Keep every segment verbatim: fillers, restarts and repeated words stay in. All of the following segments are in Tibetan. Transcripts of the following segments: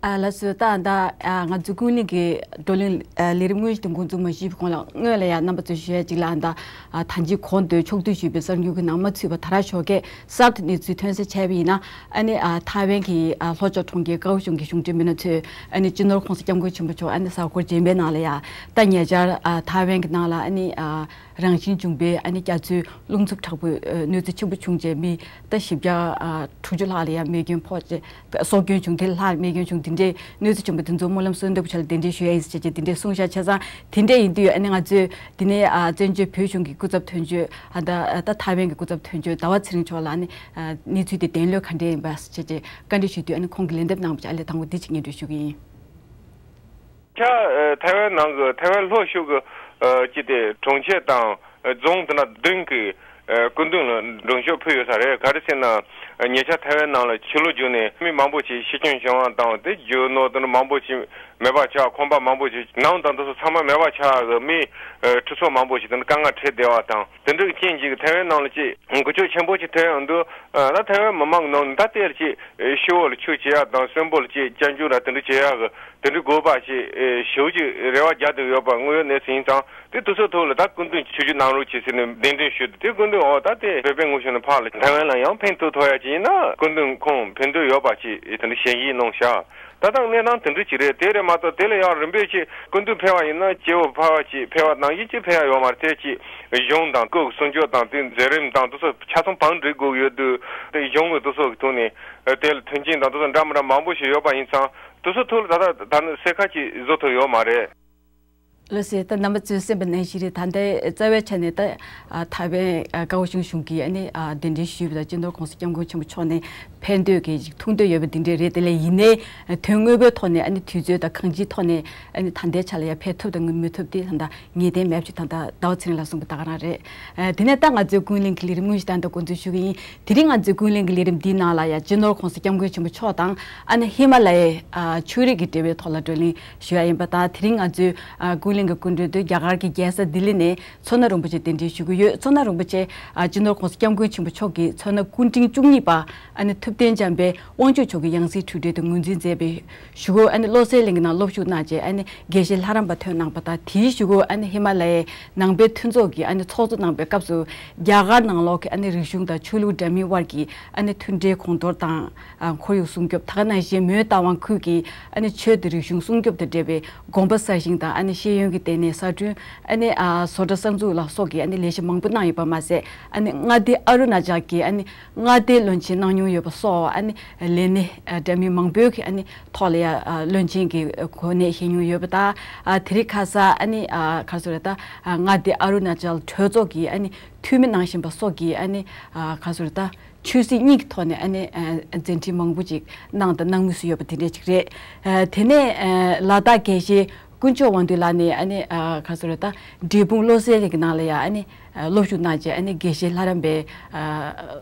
ཨ་ལགས་སོ། ད་ད་ཨ་ང་ཚོའི་ཀུན་གླེང་གི་བགྲོ་གླེང་ཨ་ལས་རིམ་དངོས་གཞི་དེ་འགོ་འཛུགས་མ་ཞུས་པའི་གོང་ལ་སྔོན་ལ་ཡང་རྣམ་པ་ཚོས་ཞུ་ཡ་གཅིག་ལ། ཨ་ད་ཨ་ད་ཅི་གོང་དུ་ཕྱོགས་བསྡུས་ཞུས་པའི་གསར་འགྱུར་གྱི་ནང་མ་ཚུད་པ། ད་ར་ཞོགས་ཀས་གསར་དུ་གནས་ཚུལ་ཐོན་གསལ་བྱས་པ་ཡིན་ན། ཨ་ནི་ཨ་ཐའེ་ཝན་གྱི་ཨ་ལྷོ་ཕྱོགས་གྲོང་ཁྱེར་ཀའོ་ཤུང་གི་གཞུང་འབྲེལ་མི་སྣ་ཚོས་ཨ་ནི་སྤྱི་ནོར་༸གོང་ས་༸སྐྱབས་མགོན་ཆེན་པོ་མཆོག་ཨ་ནི་གཟའ་འཁོར་རྗེས་མའི་ནང་ལ་ཡ་ད་ཉེ་ཆར་ཨ་ཐའེ་ཝན་གྱི་ནང་ལ་ཨ་ནི་ཨ་རང་བཞིན་བྱུང་བའི་ཨ་ནི་རྒྱ་མཚོའི་རླུང་འཚུབ་དྲག་པོས་ཨ་གནོད་འཚེ་ཆེན་པོ་བྱུང་རྗེས་མི་ད་བཞི་བརྒྱ་ཨ་དྲུག་ཅུ་ལྷག་ལ་ཡ་རྨས་སྐྱོན་ཕོག་རྗེས་སྲོག་སྐྱོན་བྱུང་། དེ་ལྷག་རྨས་སྐྱོན་བྱུང་། དེ་འདྲའི་གནོད་འཚེ་བྱུང་བ་དེ་ཚོ་སྨོན་ལམ་གསོལ་འདེབས་ཆ་ལ་དེ་འདྲའི་ཞུ་ཡ་ཡིན་ཟེར་བྱས་བྱས་དེ་འདྲའི་གསུང་བཤད་བྱས་ཙང་། དེ་འདྲ་ཡིན་དུས་ཨ་ནི་ང་ཚོས་དེ་ནས་ཨ་བཙན་བྱོལ་བོད་གཞུང་གི་སྐུ་ཚབ་དོན་གཅོད་ཨ་ད་ཨ་ད་ཐའེ་ཝན་གྱི་སྐུ་ཚབ་དོན་གཅོད་ཟླ་བ་ཚེ་རིང་མཆོག་ལ་ཨ་ནི་ཨ་གནས་ཚུལ་དེ་བདེན་ལོས་ག་འདྲ་ཡིན་པ་ཟེར་བྱས་བྱས་བཀའ་འདྲི་ཞུས་དུས་ཨ་ནི་ཁོང་གིས་ལན་འདེབས་གནང་བ་བྱས། ཨ་ལས་དང་པོ་འདི་གཅིག་སྙན་སྒྲོན་ཞུ་གི་ཡིན། ཆ་ཨ་ཐའེ་ཝན་ནང་གི་ཐའེ་ཝན་ལྷོ་ཕྱོགས་ཀྱི་ཨ་ཅི་དེ་གྲོང་ཁྱེར་དང་ཨ་རྫོང་དེ་འདྲ་བདུན་གྱི་ཨ་སྐུ་མདུན་ལ་མགྲོན་ཤོག་ཕུལ་ཡོད་ས་རེད། ག་རེ་ཟེར་ན་ཉེ་ཆར་ཐའེ་ཝན་ནང་ལ་ཆུ་ལོག་བརྒྱུགས་ནས་མི་མང་པོ་ཞིག་ཤི་སྐྱོན་བྱུང་བ་དང་། དེ་རྒྱུ་ནོར་དེ་འདྲ་མང་པོ་ཞིག་མེད་པ་ཆགས། ཁང་པ་མང་པོ་ཞིག་ནང་དང་དེ་ཚོ་ཚང་མ་མེད་པ་ཆགས་གི། མི་ཨ་ཁྲི་ཚོ་མང་པོ་ཞིག་དེ་འདྲ་དཀའ་ངལ་འཕྲད་བསྡད་པ་དང་། དེ་འདྲའི་རྐྱེན་གྱིས་ཐའེ་ཝན་ནང་ལ་ཅིག་འགུལ་སྐྱོད་ཆེན་པོ་ཅིག་ཐོན་ཡོང་དུས་ཨ་ད་ཐའེ་ཝན་མི་མང་གི་ནང་ནས་ད་ལྟའི་ཅིག་ཨ་ཤི་བོ་ལ་ཆུ་བྱེད་ཡག་དང་གསོན་པོ་ལ་ཅིག་སྐྱབས་འཇུག་ར་དེ་འདྲ་བྱེད་ཡག་གི་དེ་འདྲའི་དགོས་པ་ཞིག་ཨ་ཞེ་པོ་ཅིག་རེ་བ་རྒྱག་བསྡད་ཡོད་པ་དངོས་ཡོད་གནས་ཚུལ་ཡིན་ཙང་། དེ་དེ་ཚོའི་ཐོག་ལ་ད་སྐུ་མདུན་ཆིབས་བསྒྱུར་གནང་རོགས་གྱིས་ཟེར་ནས་གདན་འདྲེན་ཞུས་ཏེ། དེ་སྐུ་མདུན་འོ་ད་དེ་བོད་པའི་ངོས་ཕྱོགས་ནས་ཕར་ལ་ཐའེ་ཝན་ལ་ཡང་ཕན་ཐོགས་ཐོགས་ཡག་ཅིག་ཡིན་ན་སྐུ་མདུན་ཁོང་ཕན་འདོད་ཡོད་པ་ཅིག་དེ་འདྲ་ཞལ་བཞེས་གནང་ཤག་ད་ལྟ་གནས་སྟངས་དེ་འདྲ་ཅིག་རེད། དེ་རེད་མ་གཏོགས་དེ་ལ་ཡང་རིམ་པས་ཅིག་སྐུ་མདུན་ཕེབས་པ་ཡིན་ན་སྐྱེ་བོ་ཕལ་པ་ཅིག་ཕེབས་པ་ནང་བཞིན་ཅིག་ཕེབས་ཡག་ཡོད་མ་རེད། དེ་ཅིག་གཞུང་དང་སྐུ་གི་སྲུང་སྐྱོབ་དང་དེ་མཛད་རིམ་དང་དེ་ཚོ་ཆ་ཚང་བང་སྒྲིག་དགོས་ཀྱི་ཡོད་དུས། དེ་གཞུང་གི་དེ་ཚོ་གི་ཐོག་ནས་དེ་ལ་མཐུན་རྐྱེན་དང་དེ་ཚོ་འདྲ་མི་འདྲ་མང་པོ་ཞིག་ཡོད་པ་ཡིན་ཙང་། དེ་ཚོ་ཐོག་ལ་ད་ལྟ་ད་ནི་གསལ་ཁ་ཅིག་བཟོ་ཐུབ་ཡོད་མ་རེད། ལགས་སོ། ད་རྣམ་པ་ཚོས་གསན་པ་ནང་བཞིན་རེད། ད་ལྟའི་རྩ་བའི་ཆ་ནས་ད་ཨ་ཐའེ་ཝན་ཨ་ཀའོ་ཤུང་གཞུང་གིས་ཨ་ནི་ཨ་གདན་འདྲེན་ཞུས་པ་དང་། སྤྱི་ནོར་༸གོང་ས་༸སྐྱབས་མགོན་ཆེན་པོ་མཆོག་ནས་ཕན་འདོད་ཀྱི་ཐུགས་འདོད་ཡོད་པ་འདི་འདྲས་རེད། དེ་ལས་ཡིན་ནའི་དོན་དངོས་པོའི་ཐོག་ནས་ཨ་ནི་དུས་ཚོད་དང་གང་ཅིའི་ཐོག་ནས་ཨ་ནི་ད་ལྟའི་ཆ་ལ་ཡང་ཕེབས་ཐུབ་དང་མི་ཐུབ་དེ་ད་ལྟ་ངེས་གཏན་མེད་པ་ཅིག་ད་ལྟ་ཟླ་བ་ཚེ་རིང་ལགས་གསུངས་པ་ད་ག་རང་རེད། ཨ་དེ་ནས་ད་ང་ཚོའི་ཀུན་གླེང་གི་ལས་རིམ་དངོས་གཞི་ད་ལྟ་འགོ་འཛུགས་ཞུ་གི་ཡིན། དེ་རིང་ང་ཚོའི་ཀུན་གླེང་གི་ལས་རིམ་འདིའི་ནང་ལ་ཡང་སྤྱི་ནོར་༸གོང་ས་༸སྐྱབས་མགོན་ཆེན་པོ་མཆོག་དང་ཨ་ནི་ཧི་མ་ལ་ཡའི་ཨ་ཆོས་རིག་གི་འབྲེལ་བའི་ཐོག་ལ་བགྲོ་གླེང་ཞུ་ཡ་ཡིན་པ་དང་། དེ་རིང་ང་ཚོའི་ཨ་ཀུན་གླེང་གི་སྐུ་མགྲོན་དུ་རྒྱ་གར་གྱི་རྒྱལ་ས་ལྡི་ལི་ནས་མཚོ་སྣ་རིན་པོ་ཆེ་གདན་འདྲེན་ཞུ་གི་ཡོད། མཚོ་སྣ་རིན་པོ་ཆེ་ཨ་སྤྱི་ནོར་༸གོང་ས་༸སྐྱབས་མགོན་ཆེན་པོ་མཆོག་གིས་མཚོ་སྣ་སྐུ་ཕྲེང་བཅུ་གཉིས་པ་ཨ་ནི་ཐུབ་བསྟན་འཇམ་དཔལ་དབང་ཕྱུག་མཆོག་གི་ཡང་སྲིད་འཁྲུལ་བྲལ་དུ་ངོས་འཛིན་མཛད་པའི་གཞུག་གུ་ཨ་ནི་བློ་གསལ་གླིང་གི་ནང་སློབ་ཞུགས་གནང་རྗེས་ཨ་ནི་དགེ་བཤེས་ལྷ་རམས་པ་ཐོན་གནང་བ་དང་། དེའི་གཞུག་གུ་ཨ་ནི་ཧི་མ་ལ་ཡའི་ནང་པའི་མཐུན་ཚོགས་ཀྱི་ཨ་ནི་ཚོགས་གཙོ་གནང་བའི་སྐབས་སུ་རྒྱ་གར་ནང་ལོགས་ཀྱི་ཨ་ནི་རིག་གཞུང་དང་ཆོས་ལུགས་འདྲ་མིན་དབར་གྱི་ཨ་ནི་མཐུན་འབྲེལ་གོང་མཐོར་དང་ཁོར་ཡུག་སྲུང་སྐྱོབ། ད་ག་ནང་བཞིན་མོན་རྟ་དབང་ཁུལ་གྱི་ཨ་ནི་ཆོས་དང་རིག་གཞུང་སྲུང་སྐྱོབ་དང་འབྲེལ་བའི་དགོན་པ་གསར་བཞེངས་དང་ཨ་ནི་ཤེས་ཡོན་གྱི་ལྟེ་གནས་གསར་སྐྲུན། ཨ་ནི་ཨ་བཟོ་གྲྭ་གསར་འཛུགས་ལ་སོགས་ཀྱི་ཨ་ནི་ལས་གཞི་མང་པོ་གནང་ཡོད་པ་མ་ཟད། ཨ་ནི་མངའ་སྡེ་ཨ་རུ་ན་ཅལ་གྱི་ཨ་ནི་མངའ་སྡེའི་བློན་ཆེན་གནང་མྱོང་ཡོད་པ་སོགས་ཨ་ནི་ལས་སྣེ་ཨ་འདྲ་མིན་མང་པོའི་གི་ཨ་ནི་ཐོག་ལ་ཡ་ཨ་བློན་ཆེན་གྱི་གོ་གནས་བཞེས་མྱོང་ཡོད་པ་དང་། ཨ་དེ་རིང་ཁ་སང་ཨ་ནི་ཨ་ག་རེ་ཟེར་དགོས་རེད། ད་ཨ་མངའ་སྡེ་ཨ་རུ་ན་ཅལ་གྲོས་ཚོགས་ཀྱི་ཨ་ནི་འཐུས་མི་གནང་བཞིན་པ་སོགས་ཀྱི་ཨ་ནི་ཨ་ག་རེ་ཟེར་དགོས་རེད། ད་ཆོས་སྲིད་གཉིས་ཀྱི་ཐོག་ནས་ཨ་ནི་ཨ་མཛད་འཕྲིན་མང་པོ་ཅིག་གནང་དང་གནང་མུས་སུ་ཡོད་པ་དེ་འདྲས་ཅིག་རེད། ཨ་དེ་ནས་ཨ་ལ་དྭགས་དགེ་བཤེས་དཀོན་མཆོག་དབང་འདུས་ལགས་ནས་ཨ་ནི་ཨ་ག་རེ་ཟེར་དགོས་རེད། ད་འབྲས་སྤུངས་བློ་གསལ་གླིང་གི་ནང་ལ་ཡ་ཨ་ནི་ཨ་སློབ་ཞུགས་གནང་རྗེས་ཨ་ནི་དགེ་བཤེས་ལྷ་རམས་པའི་ཨ་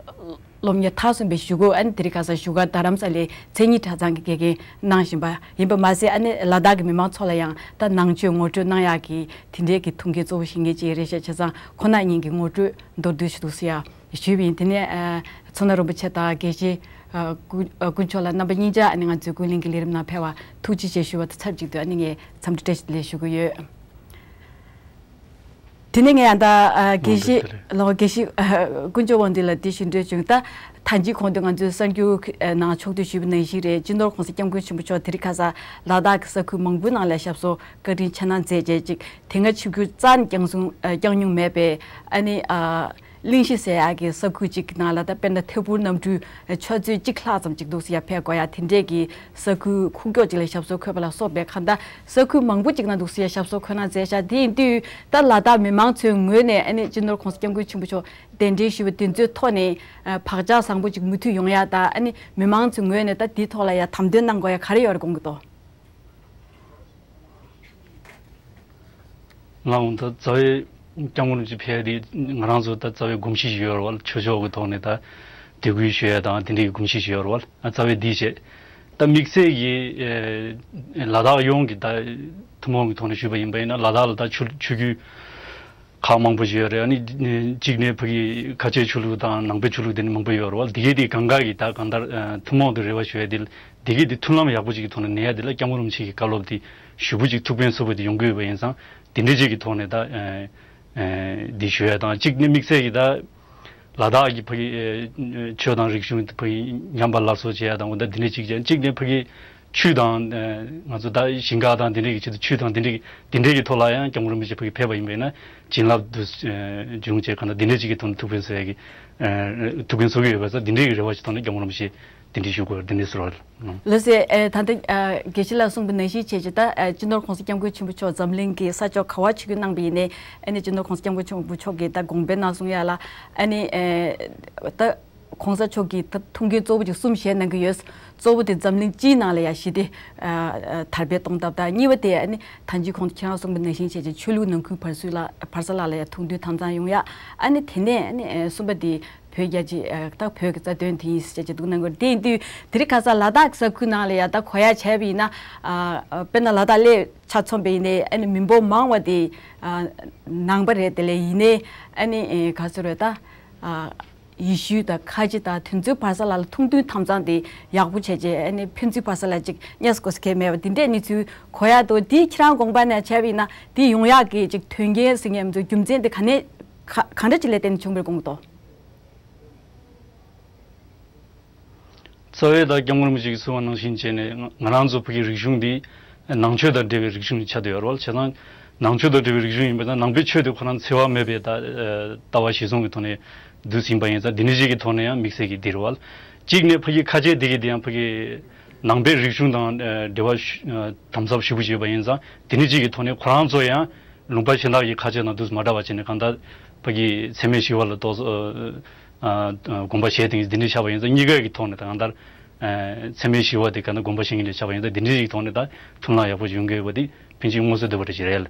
སློབ་གཉེར་མཐར་སོན་པའི་གཞུག་གུ་ཨ་ནི་དེ་རིང་ཁ་སང་བཞུགས་སྒར་རྡ་རམ་ས་ལའི་མཚན་ཉིད་གྲྭ་ཚང་གི་དགེ་རྒན་གནང་བཞིན་པ་ཡིན་པ་མ་ཟད། ཨ་ནི་ལ་དྭགས་ཀྱི་མི་མང་ཚོ་ལ་ཡང་ད་ནང་ཆོས་ངོ་སྤྲོད་གནང་ཡག་གི་དེ་འདྲའི་གི་ཐུགས་འགན་གཙོ་བོ་བཞེས་མཁན་ཅིག་རེད་ཤག་བྱས་ཙང་ཁོང་རྣམ་གཉིས་ཀྱི་ངོ་སྤྲོད་མདོར་བསྡུས་ཤིག་འདུག་ཟེར་ཡ་ཞུས་པ་ཡིན། དེ་ནས་ཨ་མཚོ་སྣ་རིན་པོ་ཆེ་དང་དགེ་བཤེས་ཨ་དཀོན་ཨ་དཀོན་མཆོག་ལགས་རྣམ་པ་གཉིས་ཆ་ཨ་ནི་ང་ཚོའི་ཀུན་གླེང་གི་ལས་རིམ་ནང་ཕེབས་པར་ཐུགས་རྗེ་ཆེ་ཞུ་བ་དང་ཆབས་ཅིག་ཏུ་ཨ་ནི་ངས་འཚམས་འདྲི་བཀྲ་ཤིས་བདེ་ལེགས་ཞུ་གི་ཡོད། དེ་ནས་ངས་ཡང་ད་ཨ་དགེ་བཤེས་ལགས། དགེ་བཤེས་ཨ་དཀོན་མཆོག་དབང་འདུས་ལགས་འདི་ཞུ་འདོད་བྱུང་། ད་ད་ཅི་གོང་དུ་ང་ཚོའི་གསར་འགྱུར་ནང་ཕྱོགས་བསྡུས་ཞུས་པ་ནང་བཞིན་རེད། སྤྱི་ནོར་༸གོང་ས་༸སྐྱབས་མགོན་ཆེན་པོ་མཆོག་དེ་རིང་ཁ་སང་ལ་དྭགས་ཀྱི་ས་ཁུལ་མང་པོའི་ནང་ལ་ཞབས་སོར་བཀའ་དྲིན་ཆེ་གནང་མཛད་རྗེས་ཅིག་དེ་སྔ་ཆིབས་བསྒྱུར་རྩ་ནས་བསྐྱངས་སོང་ཨ་བསྐྱངས་མྱོང་མེད་པའི་ཨ་ནི་ཨ་གླིང་གཞི་ཟེར་ཡག་གི་ས་ཁུལ་ཅིག་གི་ནང་ལ། ད་དཔེར་ན་ཐད་འཕུར་གནམ་གྲུ་ཆུ་ཚོད་གཅིག་ལྷག་ཙམ་ཅིག་འདུག་ཟེར་ཡ་ཕེབས་དགོས་ཡ་དེ་འདྲས་ཀྱི་ས་ཁུལ་ཁུག་ཀྱོག་ཅིག་ལ་ཞབས་སོར་འཁོད་པ་ལ་སོགས་པའི་གང་ལྟར་ས་ཁུལ་མང་པོ་ཅིག་ནང་འདུག་ཟེར་ཡ་ཞབས་སོར་འཁོད་གནང་མཛད་ཤག་དེ་ཡིན་དུས་ད་ལ་དྭགས་མི་མང་ཚོའི་ངོས་ནས་ཨ་ནི་སྤྱི་ནོར་༸གོང་ས་༸སྐྱབས་མགོན་ཆེན་པོ་མཆོག་གདན་འདྲེན་ཞུས་པ་དེ་ཚོའི་ཐོག་ནས་ཨ་བག་ཆགས་བཟང་པོ་ཅིག་མུ་མཐུད་ཡོང་ཡ་དང་། ཨ་ནི་མི་མང་ཚོའི་ངོས་ནས་ད་འདིའི་ཐོག་ལ་ཡ་དམ་དོན་གནང་དགོས་ཡ་ག་རེ་ཡོད་རེད་དགོངས་ཀྱི་འདུག་ལགས་འོང་། ད་རྩ་བའི་༸སྐྱབས་མགོན་རིན་པོ་ཆེ་ཕེབས་དེ་ང་རང་ཚོ་ད་རྩ་བའི་གོམས་གཤིས་ཤིག་ཡོད་རེད་བ། ཆོས་ཕྱོགས་ཀྱི་ཐོག་ནས་ད་དད་གུས་ཞུ་ཡ་དང་དེ་འདྲའི་གོམས་གཤིས་ཤིག་ཡོད་རེད་བ། རྩ་བའི་འདི་བྱས། ད་དམིགས་བསལ་གྱིས་ཨེ་ལ་དྭགས་ཡོངས་ཀྱི་ད་ཐུན་མོང་གི་ཐོག་ནས་ཞུས་པ་ཡིན་པ་ཡིན་ན། ལ་དྭགས་ལ་ད་ཆུ་ཆུ་རྒྱུས་ ཁག་མང་པོ་ཞིག་ཡོད་རེད། ཨ་ནི་གཅིག་ནས་ཕ་གི་ཁ་ཆེའི་ཆོས་ལུགས་དང་ནང་པའི་ཆོས་ལུགས་དེ་ནི་མང་པོ་ཡོད་རེད་བ། དེ་གའི་དེ་གང་ག་གི་ད་གང་ལྟར་ཐུན་མོང་དུ་རེ་བ་ཞུ་ཡ་དེ་དེ་གའི་དེ་མཐུན་ལམ་ཡག་པོ་ཅིག་གི་ཐོག་ནས་གནས་ཡ་དེ་ལ་སྐྱབས་མགོན་རིན་པོ་ཆེ་གི་བཀའ་སློབ་དེ་ཞེ་པོ་ཅིག་ཐུགས་ཕན་གསོས་པ་དེ་ཡོང་གི་ཡོད་པ་ཡིན་ཙང་དེ་འདྲ་ཅིག་གི་ཐོག་ནས་ད་འདི་ཞུ་ཡ་དང་གཅིག་ནས་དམིགས་བསལ་གྱི་ད་ལ་དྭགས་ཀྱི་ཕ་གི་ཆོས་དང་རིག་གཞུང་ཕ་གི་ཉམས་པ་སླར་གསོ་བྱེད་ཡ་དང་འོ་ད་འདི་འདྲ་ཅིག་ཅན་གཅིག་ནས་ཕ་གི་ཆུ་དང་ང་ཚོ་ད་ཞིང་ཁ་དང་འདི་འདྲ་གི་ཆེད་དུ་ཆུ་དང་འདི་འདྲ་གི་འདི་འདྲ་གི་ཐོག་ལ་ཡང་སྐྱབས་མགོན་རིན་པོ་ཆེ་ཕ་གི་ཕེབས་པ་ཡིན་པས་ན་བྱིན་རླབས་འདུ་འབྱུང་བྱས་གང་ལྟར་འདི་འདྲ་ཅིག་གི་ཐོག་ནས་ཐུགས་ཕན་གསོས་ཡ་གི་ཐུགས་ཕན་གསོས་ཀྱི་ཡོད་པ་ཙང་འདི་འདྲ་གི་རེ་བ་ཞིག་ཐོག་ནས་སྐྱབས་མགོན་རིན་པོ་ཆེ་འདི་འདྲ་ཞུ་དགོས་འདི་འདྲ་ཟེར་བ་རེད། ལགས་སེ། ཨེ་ད་ལྟ་ཨ་དགེ་བཤེས་ལགས་གསུངས་པ་ནང་བཞིན་བྱས་ཀྱི་ད་ཨ་སྤྱི་ནོར་༸གོང་ས་༸སྐྱབས་མགོན་ཆེན་པོ་མཆོག་འཛམ་གླིང་གི་ས་ཕྱོགས་ག་བ་ཆིབས་བསྒྱུར་གནང་པ་ཡིན་ནའི་ཨ་ནི་སྤྱི་ནོར་༸གོང་ས་༸སྐྱབས་མགོན་ཆེན་པོ་མཆོག་གིས་ད་དགོངས་པ་གནང་སོང་ཡ་ལ་ཨ་ནི་ཨེ་ད་༸གོང་ས་མཆོག་གིས་ད་ཐུགས་འགན་གཙོ་བོ་ཅིག་གསུམ་བཞེས་གནང་གི་ཡོད། གཙོ་བོ་དེ་འཛམ་གླིང་སྤྱིའི་ནང་ལ་ཡ་ཞི་བདེ་ཨ་ཨ་དར་སྤེལ་གཏོང་ཐབས་དང་གཉིས་པ་དེ་ཨ་ནི་ད་གིན་གོང་དུ་ཁྱེད་རང་གསུངས་པ་ནང་བཞིན་བྱས་ཀྱི་ཆོས་ལུགས་ནང་ཁུལ་བར་སྲུང་ལ་བར་ས་ལ་ལ་ཡ་ཐུགས་མཐུན་དམ་གཙང་ཡོང་ཡ་ཨ་ནི་དེ་ནས་ཨ་ནི་ཨེ་གསུམ་པ་དེ། བོད་རྒྱ་ཆེ་ད་བོད་ཀྱི་རྩ་དོན་དེ་ཡིན་ཟེར་བྱས་ཀྱི་འདུག་གནང་དགོས་དེ་ཡིན་དུས་དེ་རིང་ཁ་སང་ལ་དྭགས་ས་ཁུལ་ནང་ལ་ཡ་ད་གོ་ཡ་བྱས་པ་ཡིན་ན་ཨ་དཔེར་ན་ལ་དྭགས་ལས་ཆ་མཚོན་པ་ཡིན་ནའི་ཨ་ནི་མི་འབོར་མང་བ་དེ་ཨ་ནང་པ་རེད། དེ་ལས་ཡིན་ནའི་ཨ་ནི་ཨེ་ག་ཟེར་རེད་ད་ཨ་ཡེ་ཤུ་དང་ཁ་ཆེ་དང་དེ་ཚོའི་བར་ས་ལ་ལ་ཐུགས་མཐུན་དམ་གཙང་དེ་ཡག་པོ་བྱས་རྗེས་ཨ་ནི་ཕན་ཚུན་བར་ས་ལ་ཅིག་གཉེན་སྒོ་ཟེར་མཁན་མེད་པ་དེ་འདྲས་གནས་ཚུལ་གོ་ཡ་འདུག་དེ་ཁྱེད་རང་དགོངས་པ་ནས་བྱས་པ་ཡིན་ན་དེ་ཡོང་ཡག་གི་ཅིག་དོན་རྐྱེན་ཟེར་མཁན་ཚོ་རྒྱུ་མཚན་དེ་ག་ནས་ག་གང་འདྲ་ཅིག་ལ་བརྟེན་ནས་བྱུང་བའི་དགོངས་འདུག་རྩ་བའི་ད་སྐྱབས་མགོན་རིན་པོ་ཆེ་གིས་གསུངས་པ་ནང་བཞིན་བྱས་ནས་ང་ང་རང་ཚོ་བོད་ཀྱི་རིག་གཞུང་འདི་ནང་ཆོས་དང་འབྲེལ་བའི་རིག་གཞུང་ཆགས་བསྡད་ཡོད་རེད་བ། བྱས་ཙང་ནང་ཆོས་དང་འབྲེལ་བའི་རིག་གཞུང་ཡིན་པ་དང་ནང་པའི་ཆོས་དེ་ཁོ་རང་འཚེ་བ་མེད་པའི་ད་ལྟ་བ་གཞིར་བཟུང་གི་ཐོག་ནས་འདུས་ཟིན་པ་ཡིན་ཙང་འདི་འདྲ་ཞིག་གི་ཐོག་ནས་ཡང་དམིགས་བསལ་གྱི་འདི་རེད་བ། གཅིག་ནས་ཕ་གི་ཁ་ཆེ་འདི་གི་འདི་ཡང་ཕ་གི་ནང་པའི་རིག་གཞུང་དང་འབྲེལ་བ་དམ་ཟབ་ཞེ་པོ་ཞིག་ཡོད་པ་ཡིན་ཙང་འདི་འདྲ་ཞིག་གི་ཐོག་ནས་ཁོ་རང་ཚོ་ཡང་ལུང་པ་གཞན་དག་གི་ཁ་ཆེ་དང་འདུས་མ་འདྲ་བ་བྱས་ནས་གང་ལྟར་ཕ་གི་འཚེ་མེད་ཞི་བ་ལ་ཏོག་ཙམ་དགོངས་པ་བཞེས་དེ་འདི་འདྲ་ཆགས་པ་ཡིན་ཙང་གཉིས་ཀ་གི་ཐོག་ནས་ད་གང་ལྟར་འཚེ་མེད་ཞི་བ་དེ་ག་ན་དགོངས་པ་བཞེས་མཁན་ལས་ཆགས་པ་ཡིན་ཙང་འདི་འདྲ་ཞིག་ཐོག་ནས་ད་མཐུན་ལམ་ཡག་པོ་ཡོང་གི་ཡོད་པ་དེ་ཕན་ཆད་མངོན་གསལ་དོད་པ་རེད་ཅེས་རེད།